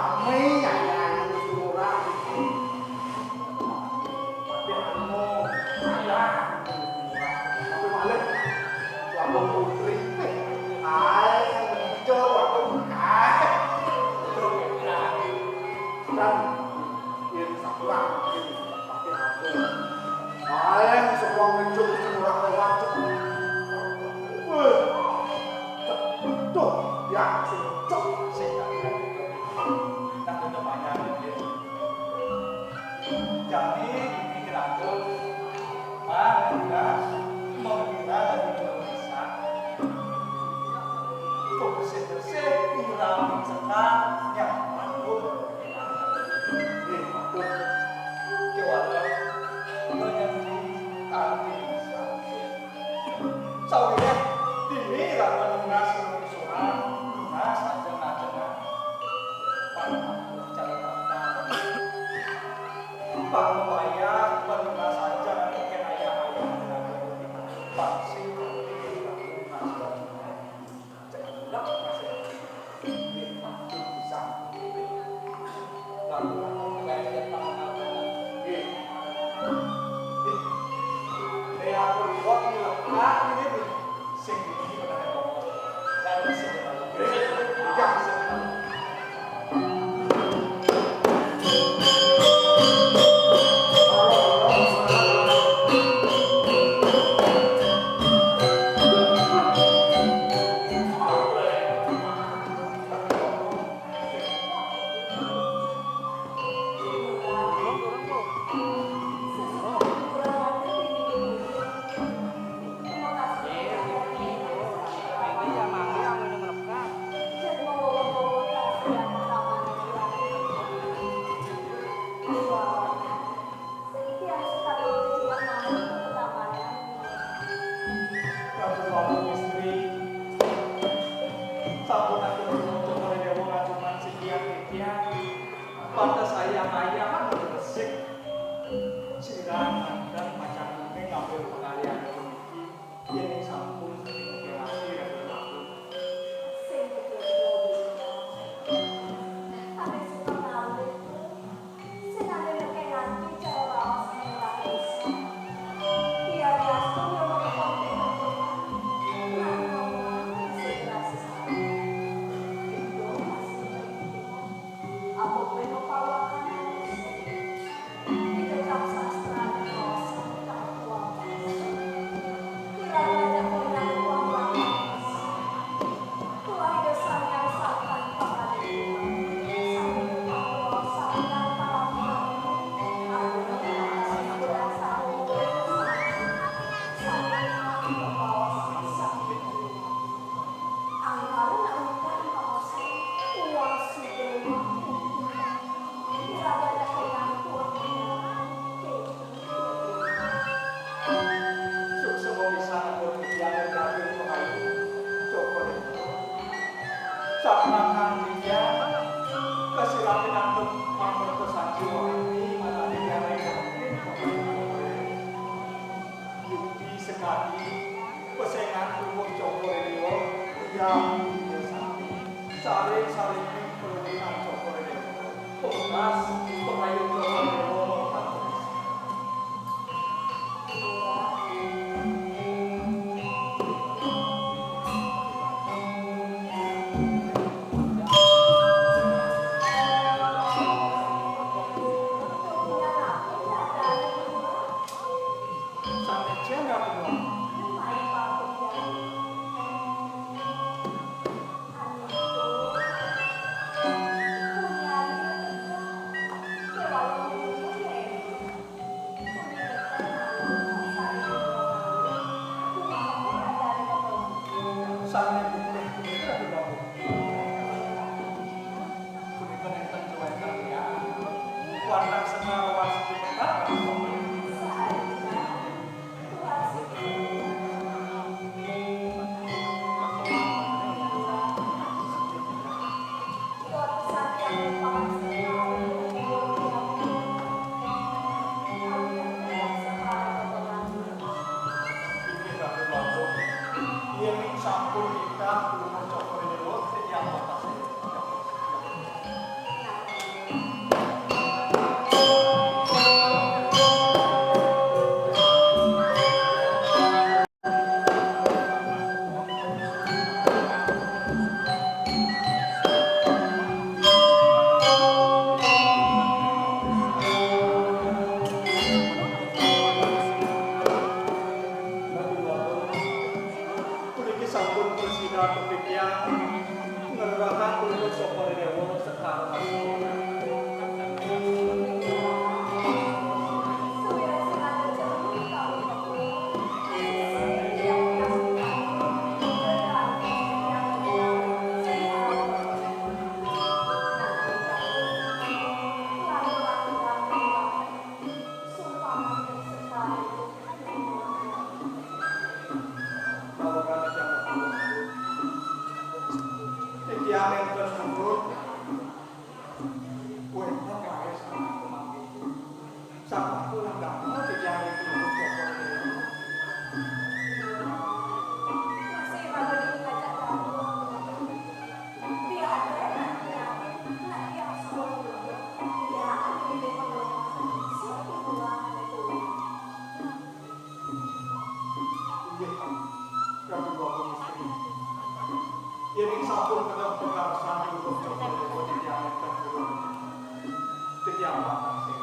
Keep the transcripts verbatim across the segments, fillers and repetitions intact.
Kami nyanyi Gusti Ngurah. Tapi anu, sayang Gusti Ngurah. Tapi malih, waktu putri, eh, ae, muncul waktu, ae. Dan yen sakurang, yen tapi aku. Ae, semua ngejuk Gusti Ngurah lewat. Weh, cek, betul, ya, sing cek. Sing tak kira-kira. Nah, tetep aja, gitu. Jani ini ngerangkul, Pak, tugas, mengira dari Indonesia. Bersih-bersih, ngira mencekal, nyaman, Bu. Nggih, matur. Kéwanten, kula nyembeli kanthi sami. Sawiréh dini rawan nunas lungsuran, nunas ajeng-ajengan. Pang cara tata. Pang wayah, pang nunas ajeng, mungkin ayah-ayah, pang sing, nunas. Ratu Agung istri, sampun aku nuwun Cokor Dewa ngajuman sitiang titiang. Pantes ayah-ayah anu resik. Sirah manten macan kuning ngambil pengalihan puniki. Yen sampun saking operasi Ratu Agung. Sing betul-betul bisa. Tapi suka ngambil. Senane neke nganti cara raos murah bisa. Iya, diastu yo mengepati. Nang mama bisa berasa sama. Indo masih mengikuti. Apa kue mau pawakan? Di dekat sastra dan kawasan tak kuat. Kiranya ada konyang kuat. Suksma pisan atur titiang ing daging pangayu, Cokor Dewa. Sakmangkang titiang kasirah pinantuk mangertosan jiwa ati, manane diarai daging pangayu Cokor Dewa. Yukti sekadi, pesengan tubuh Cokor Dewa, iya, iya sami. Saring-saring pelulusan Cokor Dewa. Pungkas, pangayu Cokor Dewa, mongkang. Wénten kalih sanak mangkin. Sampun pulang damel titiang ring Gunung Cokor Dewa. Masih pada ngajak jalan. Dia ada, dia ada, dia ada. Inggih, Ratu Agung Istri. Yén sampun kedah pakarsan Gunung Cokor Dewa titiang nénten purun. Titiang wantah sing.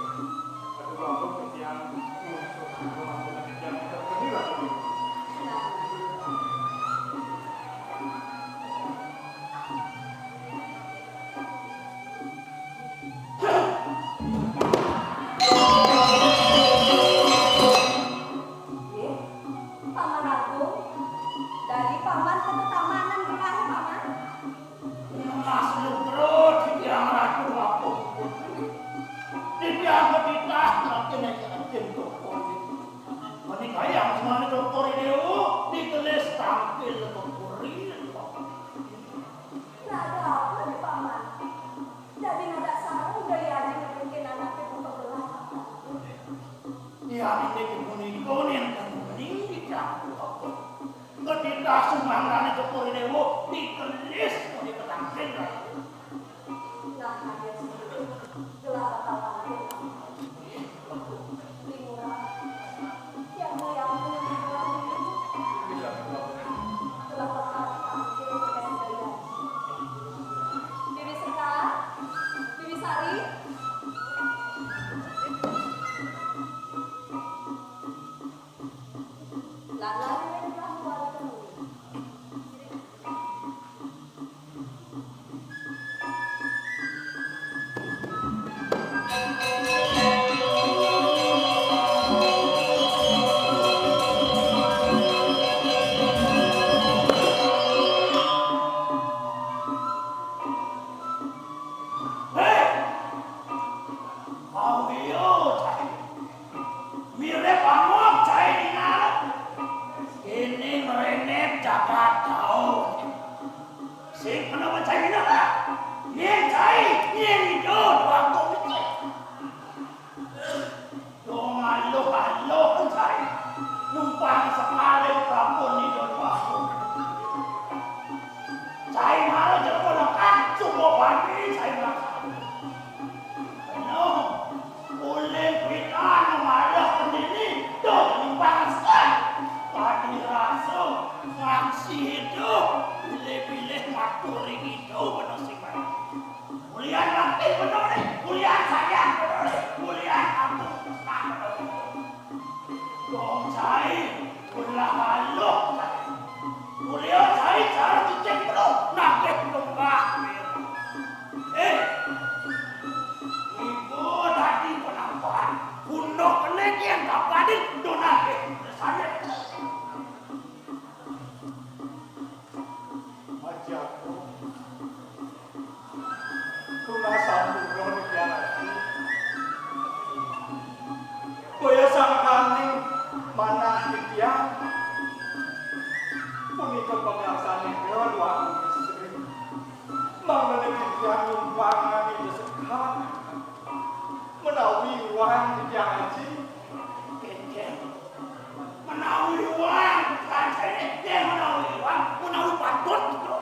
Ratu Agung titiang ngungsur sampun titiang nénten purun, Ratu. Nggih, Paman Agung. Dadi Paman ketetamanan mengari, Paman? Mas Lutro, titiang Ratu Agung. Titiang ketitah makin ejin tokor. Menika yang semana tokor Dewa, dikelis tampil tokor. Nah, ada apa nih, Paman? Dadi ngadak sarung dari adi ngeringkin anaké buka belah. Tiang indik punika nénten muni dicangguh. Ketitah sumangdané Cokor Dewa dikelis muni ketangkil. Nah, nah, ya, gelah bakal tampil. Bibi Sekar, Bibi Sari. Lan lali ring pelabuhan Kemuni. Hei! Awiyo, cai. Mirip angob cai ningal. Kéné ngrénét jagat daun. Sing kenapa cai minang, ah? Nyén cai, nyén idup, waktu cai. Dong aluh-aluh cai. Numpang semalih prabun idup, waktu. Cai mara jelema lekat, suba bani cai mara. Eno, ulih pidan malah pendini, dong limbang sekat. Padi rasa, ngaksi hidup, pilih-pilih matur ring hidup, bener sih, Bang. Ulian mati bener nih, ulian sayang bener nih, ulian ampun, bener nih. Dong cai, ulah malu cai. Ulian cai, cara cicing bener, nagih lembah. Eh, ibu tadi penampakan. Punduk kena kian kapadin donate. Saya. Ajaku. Tunas sampura titiang ati. Boya sangkaning manah titiang. Punika pangarsaning Ratu Agung Istri. Mangdané titiang nyumbang ida sekar. Menawi iwang titiang aji. Kénkén. Menawi iwang, kancéné, yén menawi iwang, menawi patut, gitu.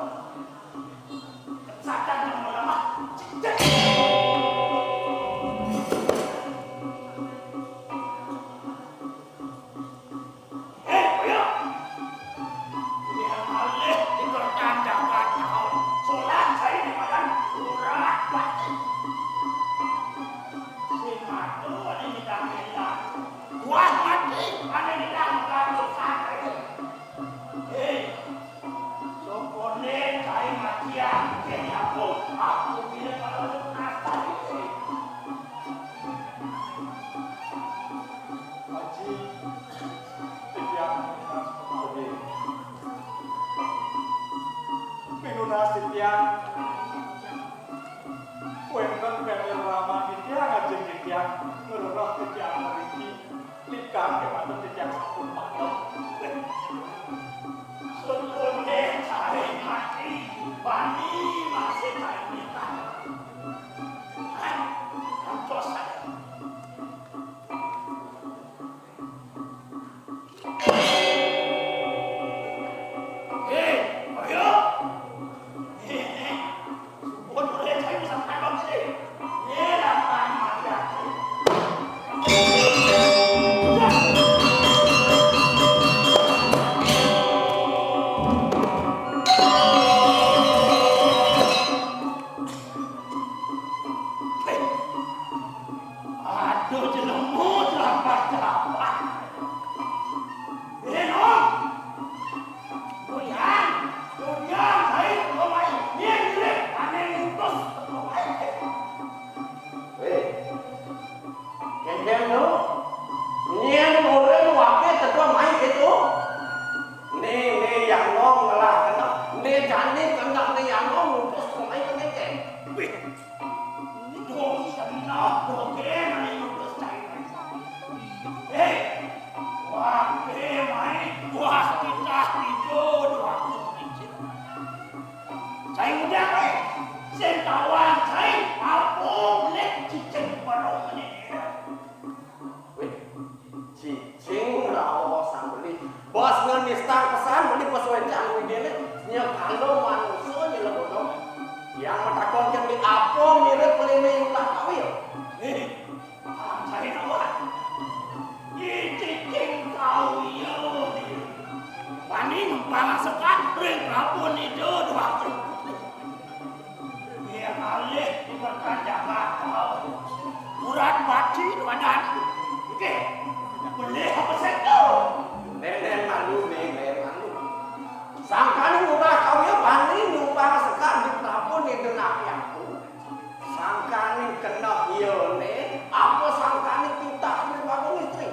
Kesadaran lama-lama. Cicing. Eh, ayo. Biar malih dikertan jagat taun. Solat saya di badan urat mati. Si matu ada di dalam. Wah, mati ada di dalam kartu saya. Eh, sokone saya mati ya. Kene aku, aku bila kalau nasta ini. Aji, titiang nunas pangudi. Pinunas titiang, wénten pengirama titiang, ajeng titiang ngrereh titiang mriki, likang kémanten titiang sampun maklum. Sukune cai mati, bani masih cai mita. Oke, mari ngurus cai. Eh, wah, eh, mai, wah, kita hidup, wah, cai udah, eh, sing tawang, cai, apa, lek, cicing, barang, ini. Wih, cicing, raos, sambeli. Bos ngenistang pesan, beli bos wencang, wih, dene, nya kalau manusia, nya lebodo. Yang matakon kan di apa, mirip, pelini, ulah, kawin. Eh, Ajaib awak. Cicing kau iya. Bani numpang sekat ring prabun ida dua. Iya ngalih di berkah jagat kau. Urat bati badan. Oke. Boleh apa satu? Nenen malu, nenen malu. Sangkane ngubah kau ya bani numpang sekat di prabun ida napi aku. Sangkane keneh iyane, apa sangkane titah di Agung Istri?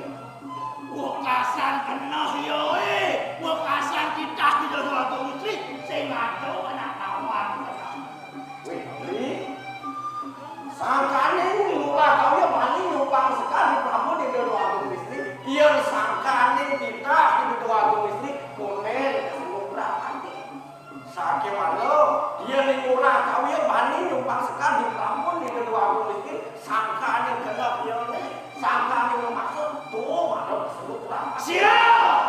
Wekasan keneh iyae, wekasan titah di Agung Istri, sing ngatur anak tawang. Wih, Bli. Sangkane lurah kau ya bani numpang sekar di prabun di Agung Istri, yen sangkane titah di Agung Istri, komen ke seluruh Sakéwala, yén ning ngurah kawin bani nyumbang sekar di prabun di Agung Istri, sangkané keneh yén, sangkané maksud, tuh, malah disebut prabun. Siap!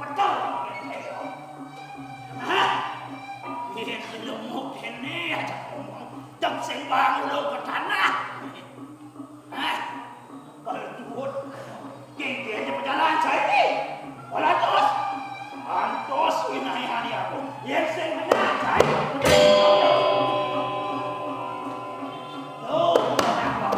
Betul. Hah? Ini ilmu kene aja ngomong. Jam sing bangun lo ke tanah. Hah? Kalau duhut, geng-geng aja pejalan, saiki. Walantos. Antos winayani aku. Yén sing menang, saiki. Loh, kenapa?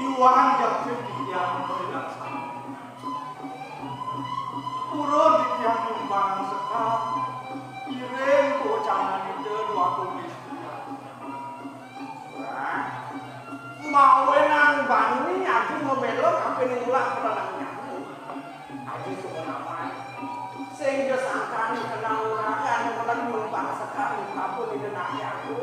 Iwang jakti titiang merilaksana. Pura titiang nyumbang sekar, iring kucangan ida dua kumis. Wah, mawenang bani aju ngebela kapining ulah peranang nyamu. Aji sumenamai. Sing ja sangkan kenang urakan, kenang numpang sekar, kabun ida naki aku.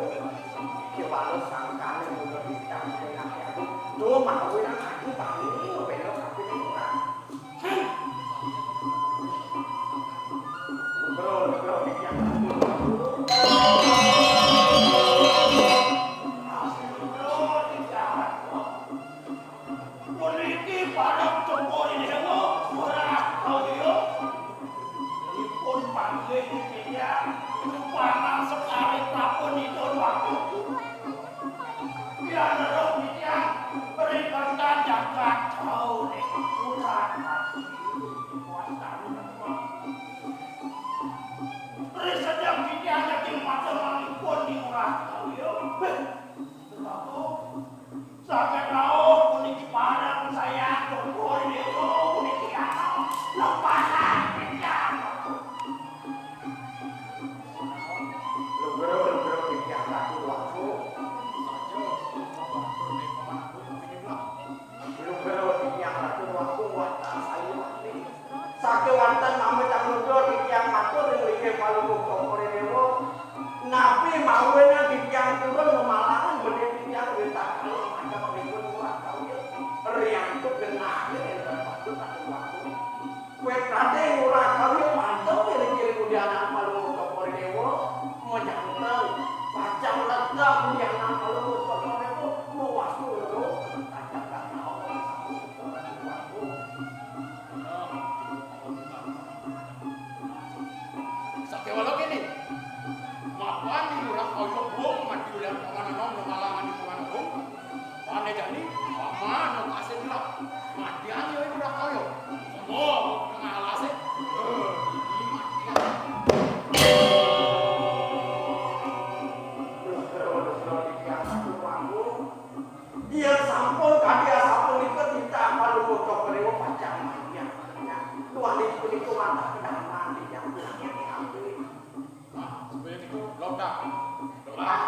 Kewala sangkan muda bintang ida naki aku. Tuh, mau yang aji bani, belok tapi nih orang. Bro, bro, yang aku. Puniki parab Cokor I Déwa, ora kawya. Ipun panggih titiang, rupanang sekari prapun ida dua. Pianeruh titiang, ring kertan jagat Jawa nika. Ora kawya. Ri sedeng titiang dadi mademanipun di ora kawya. Prabu, saged rauh puniki pareng sayang Cokor I Déwa puniki lepasan titiang. Lugra, lugra titiang Ratu Waku. Lugra titiang Ratu Waku wantah sayuwakti. Sakéwanten mamitang nutur titiang matur ring linggih Palungguh Cokor I Déwa. Napi mawinan titiang turun mamalangan bedik titiang wénten kalih macem ribut ora kawya. Riantuk genah enten patut atur waktu. Wit raté ora kawya pantau ring kiring udianan Palungguh Cokor I Déwa. Menyangkal pacang lega udianan Palungguh Cokor I Déwa. Mawastu lero. Sakéwala kéné, mapan di lurah kaya buung mati ulian paman anom nemalangan di paman agung. Pané jani, paman no kasih gelap. Matian yo lurah kaya. Semua ngalasé. Ini matian. Yén sampun kadi asapunika titah Palungguh Cokor I Déwa pacang manyah. Tuah ning punika wantah kedaman titiang pulang yang diambil. Nah, supaya niku lontar. Lontar.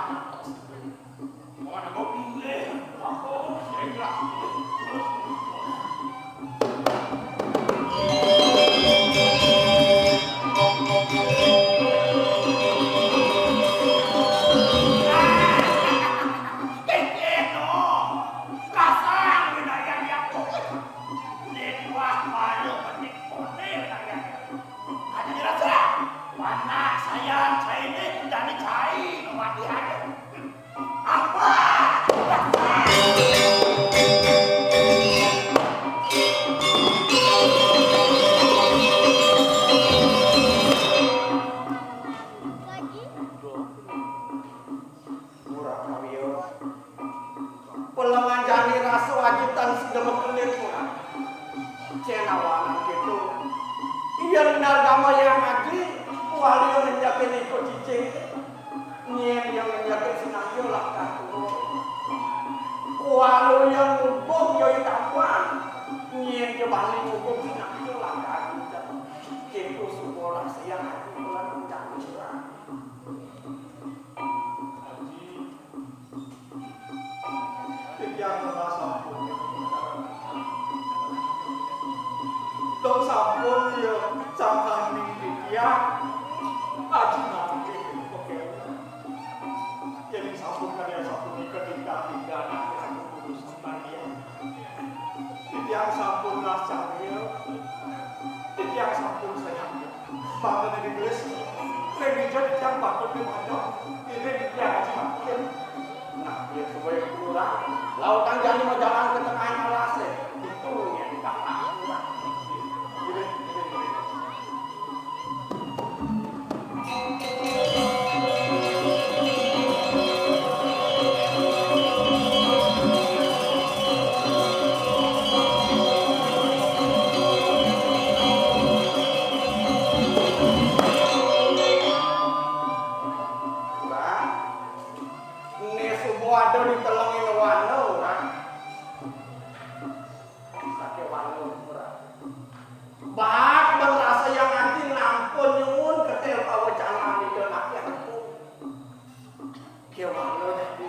Apa? Murah kawiyos. Pelengan jani rasa aji tan sida makelit, Murah. Cén awanan kéto. Yén nargama yang aji, kuali ngenjekin iko cicing. Nyén yang ngenjekin sinaya lakar turun. Kuala yang nguguh ya itampuan. Nyén ja bani nguguh sinaya lakar turun. Kéto suba rasa yang aji bulan ngenjekin Murah. Aji, titiang nunas sampun. Dong sampun ya sangkaning titiang. Aji ngambil pakai. Yén sampun kalian sampun iket tingkah tingkah anak sampun putus kembali. Titiang sampun rasa ya. Titiang sampun sayang. Bangkane digelis, sing dija titiang patut diwadah. Ini titiang aji makin. Nah, ya supaya kurang. Lautang jani majalan ke tengah alas, eh. Itu yang dikata kurang. Ini, ini, ini. Kurang. Né suba ada di telengé wana, Murah. Saké wana, Murah. Baat ban rasa yang ati nampun nyuwun ketél pawecanan Ida Naké Agung. Kéwala dadi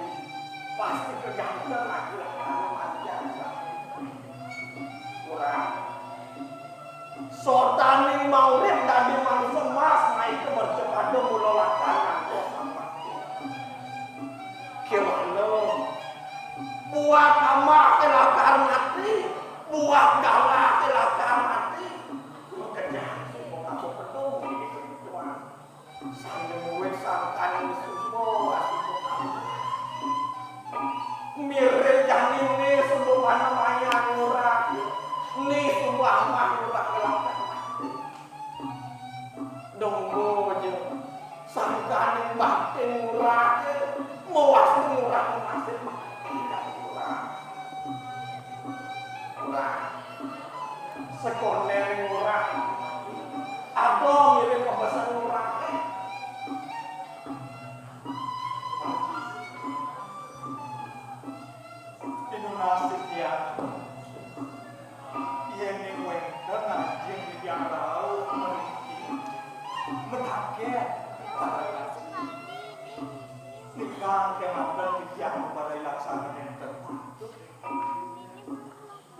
pasti kaganteng lagi lakar manjang. Murah. Sortaning maurip dadi manusa mas, maita mercapada mula lakar ngantos samati. Kéwala buah tambah ké lakar mati, buah galah ké lakar mati. Makejang sing mau ngapa peduli kéto. Sanggup muwit sangkaning sumba, sumba kamu. Mirip jani né sumba mana maya ngurah. Né sumba amah ngurah ngelakar mati. Donggo ja. Sangkaning baktin ngurah. Mawas ngurah, mawas baktin ngurah. Ngurah. Sekoné ngurah. Apa mirip pemesen ngurah. Pinunas titiang. Yén ning wénten ajin titiang rauh mriki. Mataken. Nikang kémanten titiang maparai laksana nénten.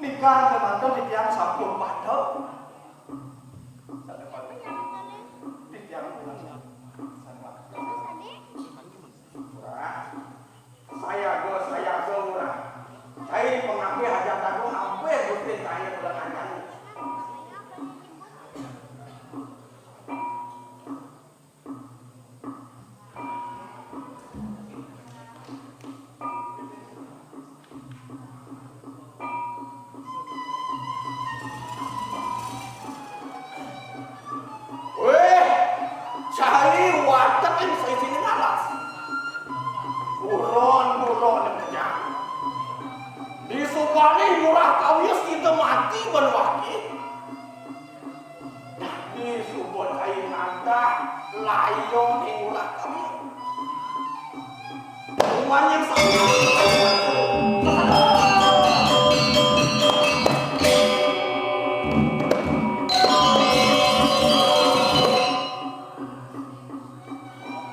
Nikang kémanten titiang sampun padhé. Titiang Murah. Sayaga, sayaga, Murah. Cai pangapih hajat agung, ampih Gusti cai ulah ngajani. Wéh, cai watek ing saisining alas. Buron, buron, kenyang. Disubané Ngurah Kawiya sida mati ban waki. Dadi suba cai nantah layon ing Ngurah Kawiya. Umanya sama.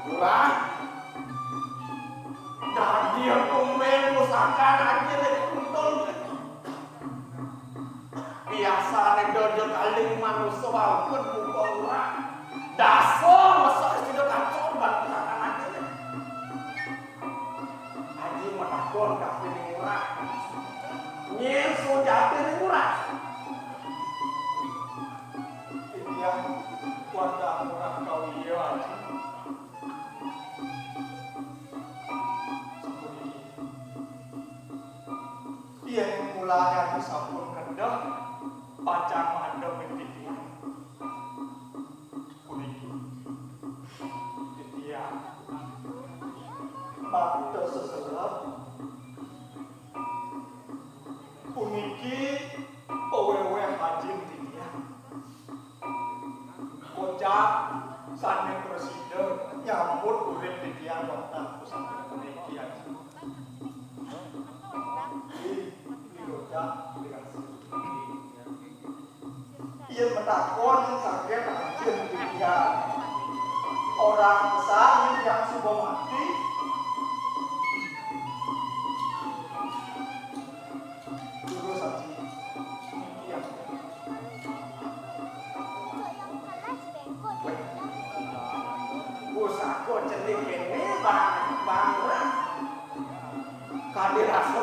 Ngurah. Dadi tumben pusaka aja dadi kuntul. Biasané dadi kaling manusa wangkut muka urang. Dasa mesek sida kacor ban pusaka aja. Aji matakon ka pining Ngurah. Nyén sujatiné Ngurah? Titiang wadah Ngurah Kawiya, Aji. Layang sampun kedeh, pacang madep ring titiang. Puniki. Titiang. Makta seseleb. Puniki paweweh ajin titiang. Kocap sane prasida nyambut urip titiang wantah pusaka puniki, Aji. Ih, Ih, Kocap, ih, Asih. Yen matakon saget ajin titiang. Orang pesan yang suba mati. Durus, Aji. Iya. Weh. Pusaka cenik kene, Bang, Bang. Kade rasa